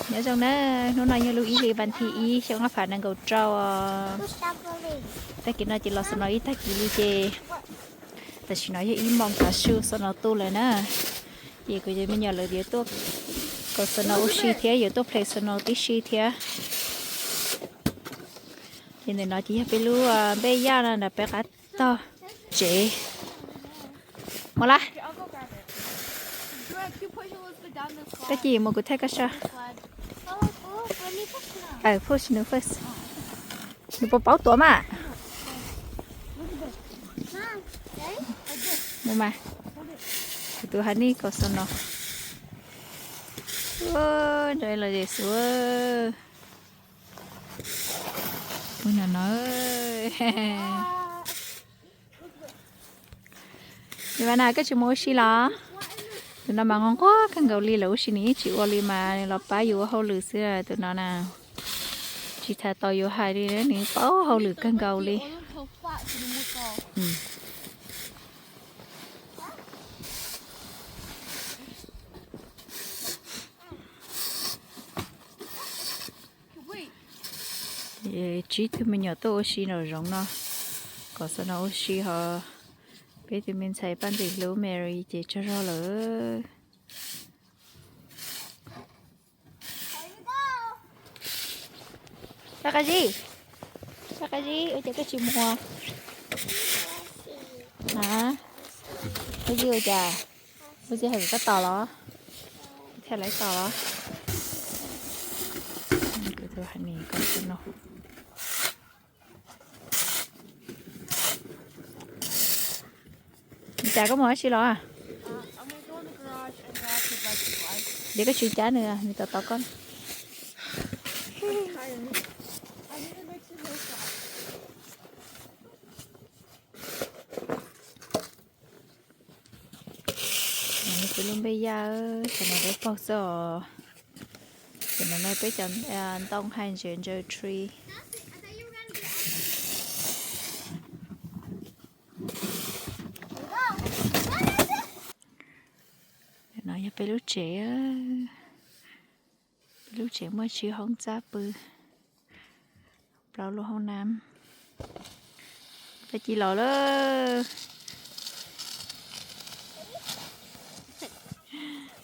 Nyob zoo na, hnub no yog lub ib hlis vas thib ib xyoo ob phav nees nkaum rau. Tag kis no ces los snow ib tag kis li ces tam sim no yog ib moos tav su snow tu lawm na. Ces kuv cov me nyuam lawv yuav tuaj kom snow ua si thiab yuav tuaj play snow tib si thiab. Ces ntawm no ces yog peb lub npej yaj no nram peb qab tog tsev. Mus lawm. Koj cia mus kuv thaij koj saib. Push nws first. Nws puas paub tuav mas. Mus mas. Kuv tus honey kom snow. Nrog los ces xub. Mus no no. Li mas na, koj tsis mus ua si los? Tus no mas nquag nquag kawg nkaus li, lawv ua si nws yeej tsis ua li mas nws los pab yus ua hauj lwm xwb tus no na. Tsis tas tos yus hais li, nws paub hauj lwm kawg nkaus li. Tsib tug me nyuam tuaj ua si nraum zoov no, kom snow ua si ho. Peb tus me ntxhais Paj Ntim Hlub Mary ces tsaug zog lawm. Paj Qab Zib, Paj Qab Zib, ua cas koj tsis mus? Paj Qab Zib ua cas? Ua cas hais koj tos los? Thiaj lawv tos los. Kuv tus honey kom snow. Cas koj mus dab tsi los? Ces koj tsis cab nws, nws tos tos koj. Peb lub npej yaj, tam no peb paug xwb os. Tam no peb cov ntoo hais ntses ntsaws tree. No yog peb lub tsev, peb lub tsev muaj tsib hoob txab pw, plaub lub hoob nam. Paj Ci los lawm.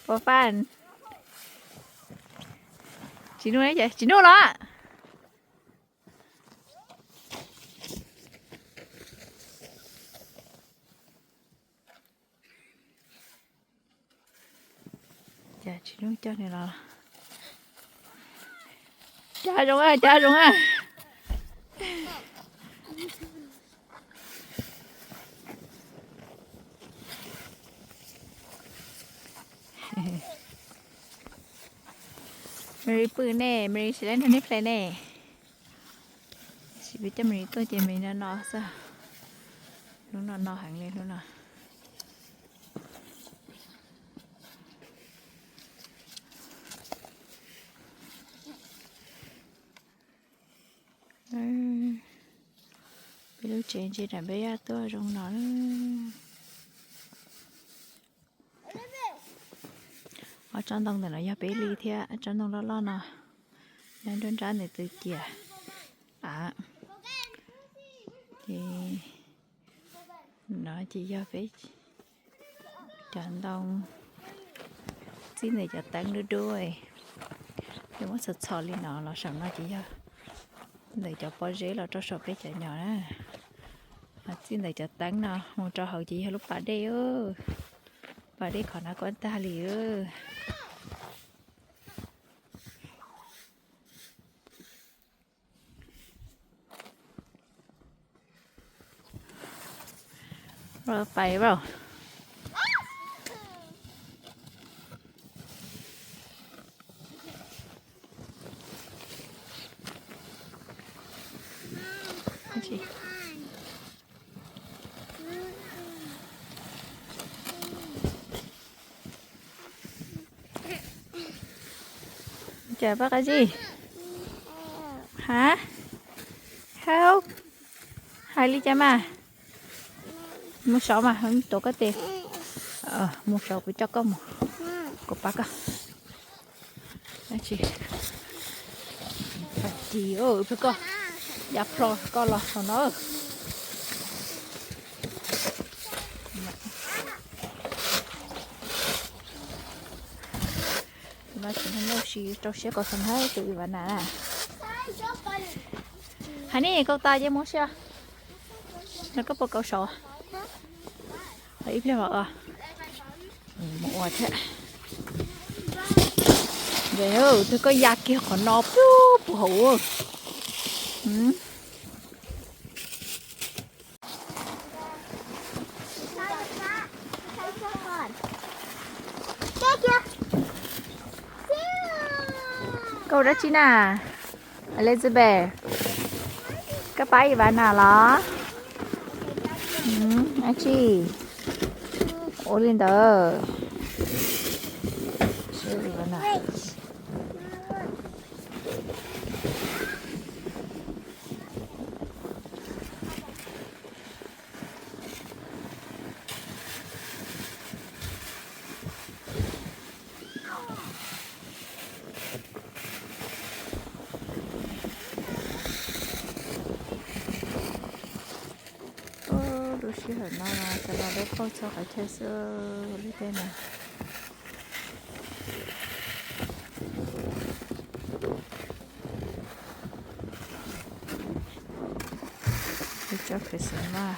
Pov Faj. Tsis nuj, tsis nuj los. Cas tsis nuj coj nws los. Cas zoo a, cas zoo a. Mary pw ne, Mary tsis lab nrog nej play ne. Tab sis peb coj Mary tuaj ces Mary no no xwb. Hnub no no heev li hnub no. Peb lub tsev ntsia nram npej yaj tuaj zoo no. Ob tsob ntoo ntawm no yog peb li thiab, tsob ntoo loj loj no nyob nruab nrab ntawm tus ciam av. Ces no ces yog peb cov ntoo txij ntawm cov teeb dub dub, peb muab txhos txhos li no los saum no ces yog ntawm cov pob zeb los rau saum peb cov nyom na. Txij ntawm cov teeb no mus rau hauv ces yog lub pas dej, pas dej qhov no kuj tag li. Pais a. Cas Paj Qab Zib? Ha? Help. Hais li cas mas? Mus sov mas, tuav koj tes. Mus saud kuv coj koj mus, kuv pab koj. Tis, peb koj, ya plho koj los saum no. No tsis muaj nuj si rau siab koj saum no tus Ivana na. Hais nej kaus tas ces mus sia. No koj puas kaus saud? Ib pliag os. Mus ua thiab. Twb koj ya kiag qhov no puag puag hauv. Koj ua dab tsi na? Elizabeth, koj pab Ivana los? Dab tsi? Ua li ntawd. Lub sij hawm no cov laus dawb paug txog qhov chaw xwb lub caij no. Lub tsob Christmas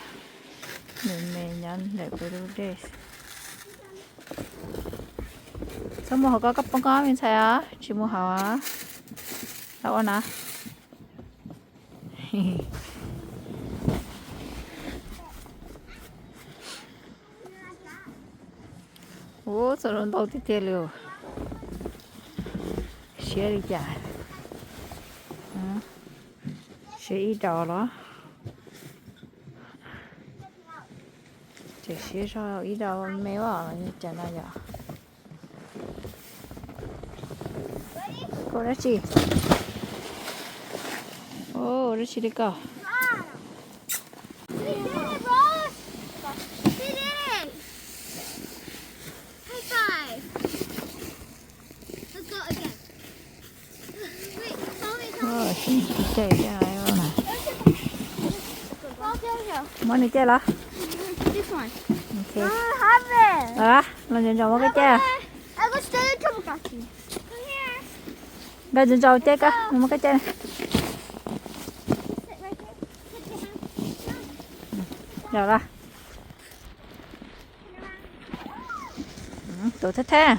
me me nyob ntawm peb lub dej. Txhob mus hauv ko, koj poob koj me ntxhais os, tsis mus hauv. Los ua na. Ua txog ntau tiag tiag li. Siab li cas? Siab ib daus los? Ces siab zog ib daus me os, cas no yom? Koj dab tsi? Ua dab tsi li koj? Muab nws caij los. Los ntsaum ntsaum muab koj caij. Nkawd ntsaum ntsaum caij koj, muab koj caij. Los. Tus thab thab.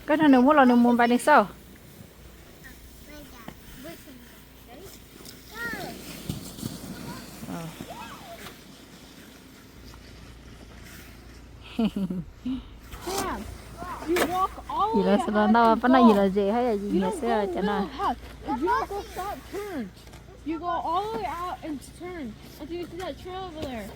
Koj nrog nws muab los nws mus npas nws xauj. Yus los xav los ntau, pab no yus los ze hab yus nyiam xwb cov no. You go all the way out and turn until you see that trail over there.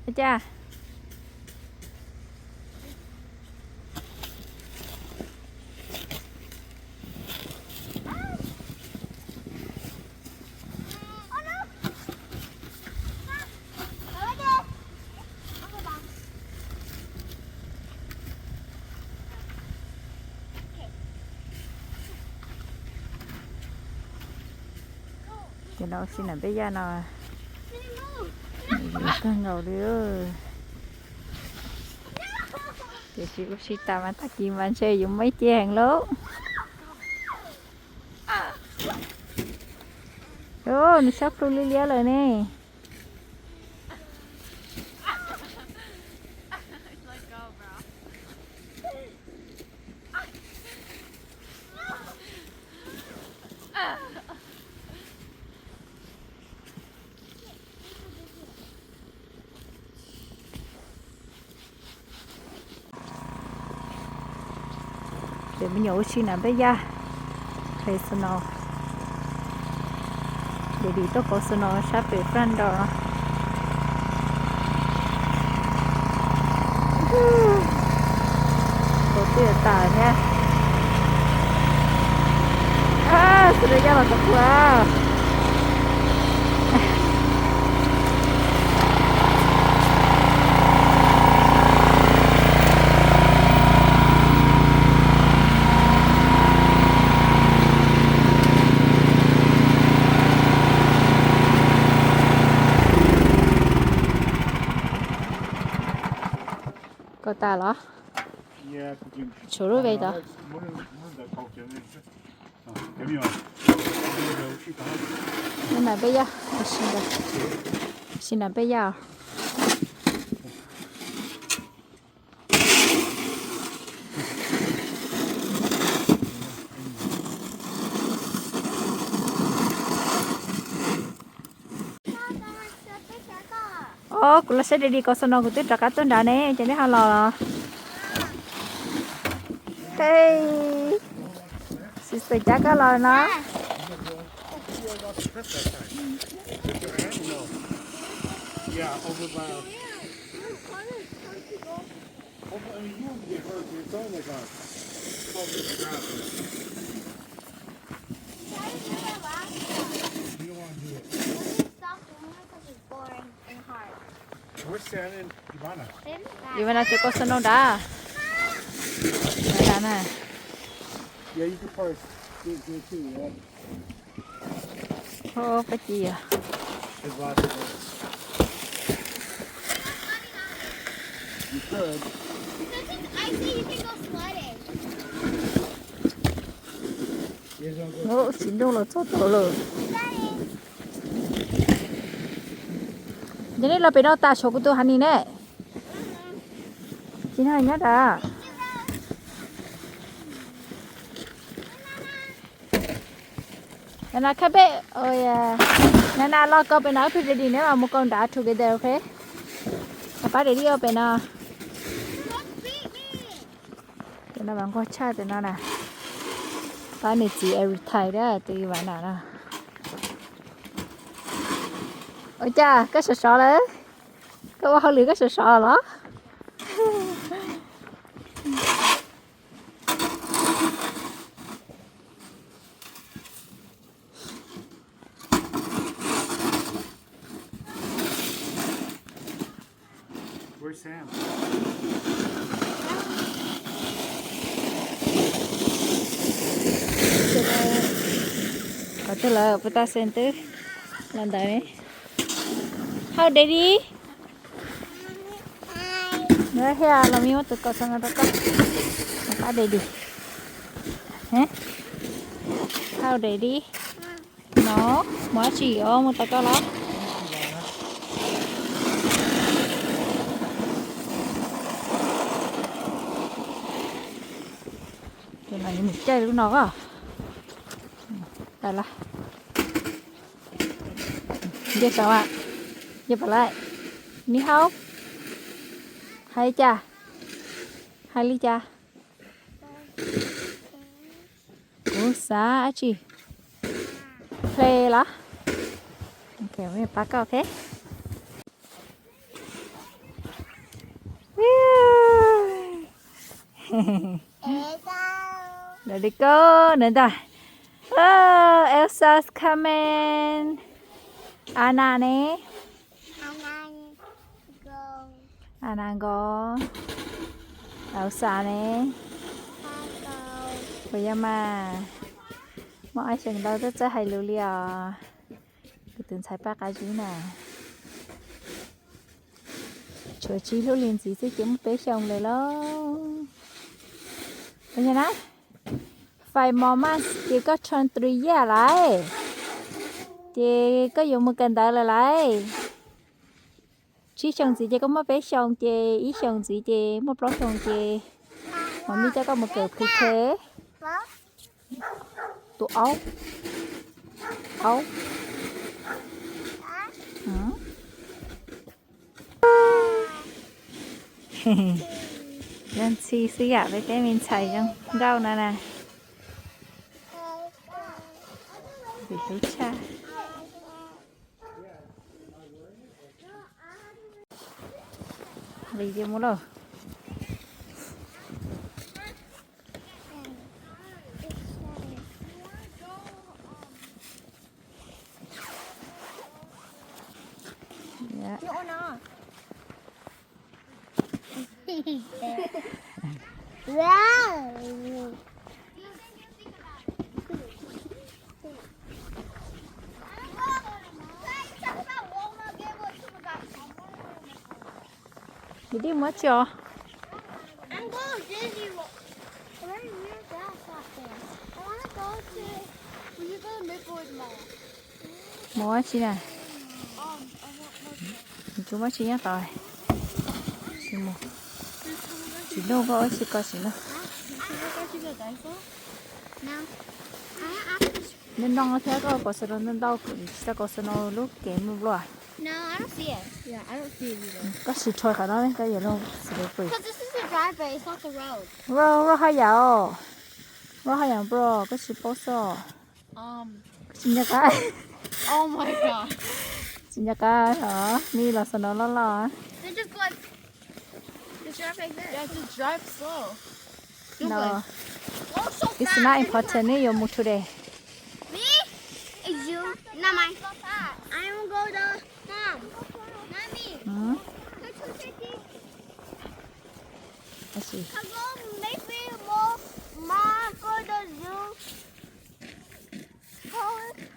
Ua cas? Ces no ua si nam peb yaj no kawg nkaus li. Tiam sis ua si tas mas tag kis mas ntshe yuav muaj ib ce heev lauj. Nws sab plhu liab liab lawm ne. Pem me nyuam ua si na peb yaj, play snow. Daddy tuaj kauv snow sab pem front door no. Kauv twb tas thiab. Snow yaj los txog pua. Koj tas los? Tshuav lub ve tod. Nab na peb yaj, si na peb yaj. Os, kuv los saib Daddy kauv snow, kuv twb rov qab tuaj nrad ne, ces nej ho los los. Hej, sister cab koj los no. Ivana tseem kauv snow nrad. Ivana na. Pab ci yog. Txiv ntuj los txog tod lawm. Yog nej los pem no tas saum kuv tus hav nis ne. Tsis no nyob nrad. Nana khab peb, Nana los kaus pem no, wb plig Daddy neb mam mus kaus nrad together, ok? Pab Daddy ua pem no. Tus no mas nquag tshaj tus no na. Pab nws txiv every time thiab tus Ivana no. Ua cas koj sov sov lawm? Koj ua hauj lwm koj sov sov los? Qhov twg lawm, puas tas xees twb los ntawd ne? Hau Daddy. Nws hia los me muab tus kauv snow no rau koj. Pab Daddy. Hau Daddy. No, mus dab tsi os, mus tau koj los? Tus no yuav mus caij lub no os. Tawm los. Nce saum, nce pam lawm. Ni hau. Hais li cas? Hais li cas? Kuv xav dab tsi? Play los? Ok, pab koj, ok. Daddy go nws ntag. Elsa's coming. Anna ne? Anna nkaus. Elsa ne? Puas yog mas? Muaj ob xyoos ntau twb txawj hais lus li os. Kuv tus ntxhais paj qab zib na. Tshuav tsib lub li ntxiv xwb ces muaj peb xyoos lawm lauj. Yog na, five more months ces koj turn three years lawm, ces koj yuav mus kawm ntawv lawm lauj. Tsib xyoo ntxiv ces koj muaj peb xyoo, ces ib xyoos ntxiv ces muaj plaub xyoo ces mam li coj koj mus kawm pre-K. Tus aub, aub. Nyob ntxhi xwb yam peb tej me ntxhais zoo nkauj no na. Ntxim hlub tshaj. Li tiag mus lauj. Didi mus tsi os? Mus ua tsi na? Tsis muaj tsi nyob tod. Tsis mus. Tsis nug koj ua tsi koj tsis nug. Nws no thiab koj kaus snow ntau ntau, tsis tau kaus snow lub kev mus pluaj. Koj sim tshuam qhov no koj yuav lug slippery. Bro, bro haj yam os. Bro haj yam bro, koj tsis paub xwb. Tsis nco qab. Tsis nco qab os, mi los snow loj loj. No, it's not important, neb yuav mus today. Me? It's you. Not mine. I will go the mom. Not me. Go to the I see. Go, maybe more, mom, go the zoo. Go,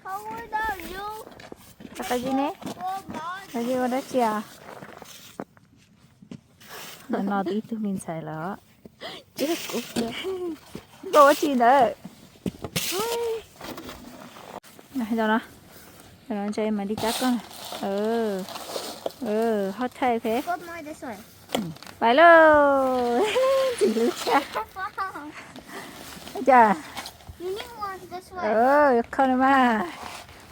go the zoo. Qab zib ne? Qab zib ua dab tsi? No no twb ib tug me ntxhais lawm. Koj ua tsi ntawd? No, no, ntshe mam li cab koj. Hot take, ok. Pais lauj. Ntxim hlub tshaj. Cas? Kho nws mas.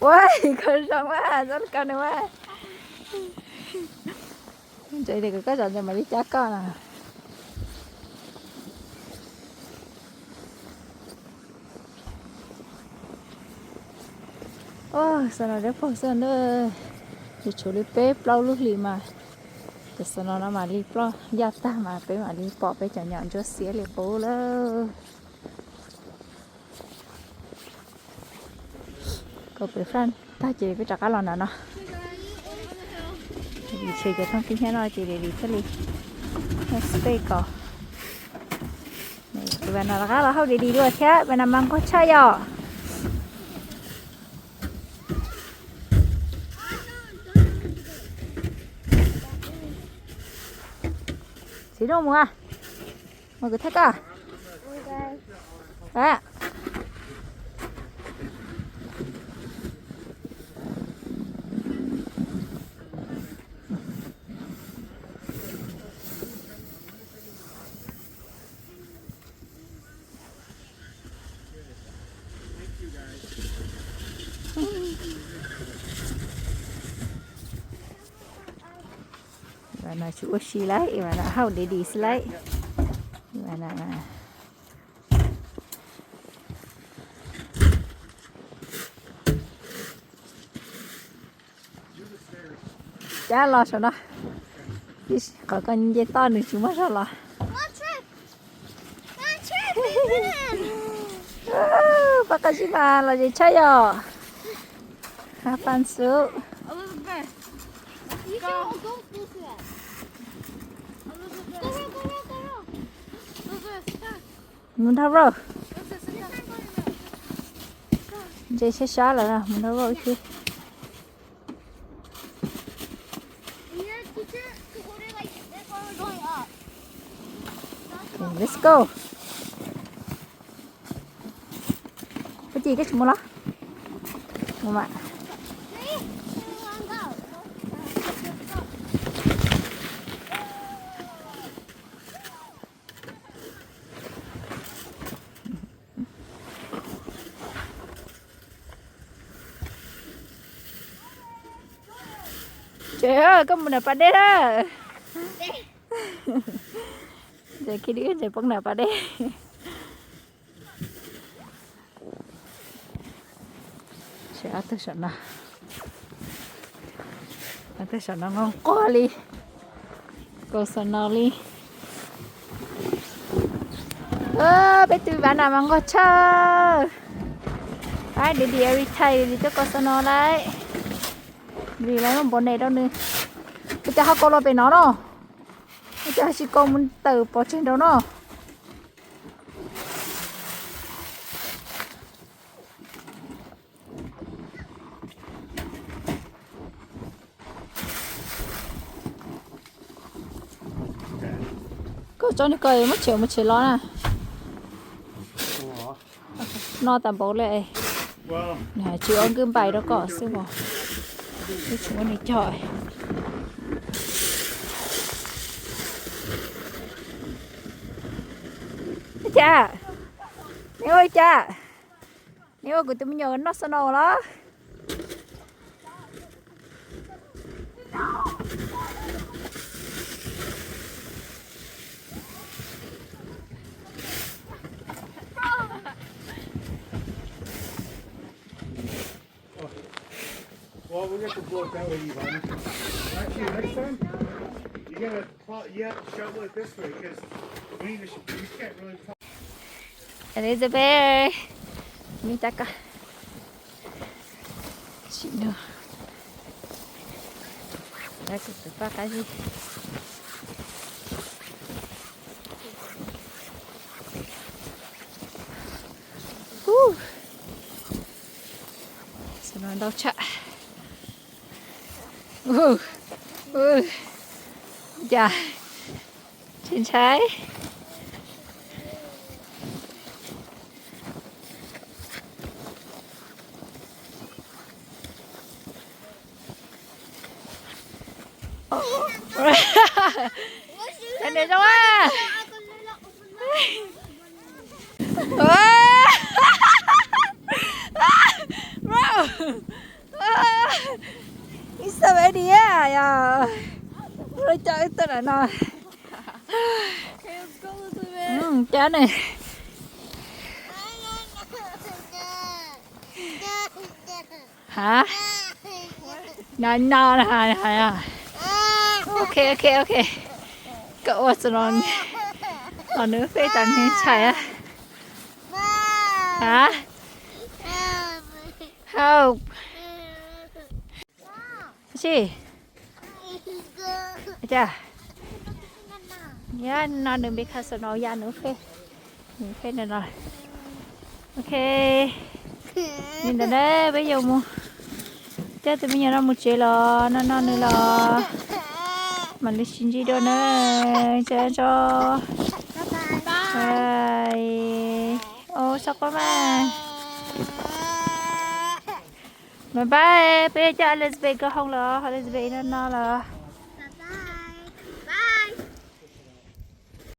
Ua, kho zoo mas, txhob kho nws mas. Ntse tias koj zov ntses mam li cab koj na. Oj, snow dawb paug xwb na. Yuav tshuav li peb plaub lub hlis mas, cov snow no mam li ploj ncaj tag mas peb mam li pom peb cov nyom ntsuab xiab li qub lawm. Kaus pem faj tag ces peb rov qab los nram no. Vim tshem cov thooj tib thiab no ces vim thiaj li muaj space kaus. Tus Vam no rov qab los hauj Daddy dua thiab, Vam no mas nquag tshaj yom. Txiv Nuj mus a, mus kuv thaj koj. Vam no tsis ua si lawm, Vam no hauj Daddy xwb lawm. Vam no cab los saum no, qhov koj nce toj nws tsis muaj zog los. Paj qab zib mas los zem tshaj yom. Have fun, Su. Mus nrog bro. Ntse sab sab lawm, mus nrog bro ib chim. Let's go. Puab Ci, koj tsis mus los? Mus mas. Tsev, koj mus nram pas dej na. Ces khi dib ntses poob nram pas dej. Ob tug saum no, ob tug saum no nqog quag li, kaus xas nos li. Peb tus vav nam mas nqog tshaj. Ai, did every time li tuaj kaus xas nos lawm. Vim lawv muab npau nes rau nws. Ua cas ho kaus los pem no no? Ua cas ho tsis kaus mus tawm pov tseg nraud no? Koj tso nws ko muab tshem mus tshem los na. No tas npaum li. Nws hais tsis ua nkwj npais rau koj xwb os. Twb tsis muab nws cog. Ua cas? Neb ua li cas? Neb ua kuv tus me nyuam noj xas nos los? Well, we got to blow it that way, Ivan. Actually, next time, you gotta pl- you have to shovel it this way, because we need to, sh- you can't really pl- Elizabeth, mi ta ka. Sim no. Kuv tus paj qab zib. Xas nos ntau tshaj. Cas tsis ntshai. Cov niam zoo a. Bro, ib xab ve diam yog lub coj wb tuaj ntawm no. Cas ne? Ha? No, no, no, no. Ok, ok, ok. Koj ua txog no, nws peb tas nws ntshai. Ha? Hau. Sis. Yog no nws npe kha xas nos ya nws phem, nws phem no no. Ok, li ntawd na peb yuav mus coj tus me nyuam no mus tsev los noj noj nws los mam li sib ntsib dua na. Tso tso. Au, so koj mas. Bye bye, peb coj Elizabeth go home los, Elizabeth noj noj los.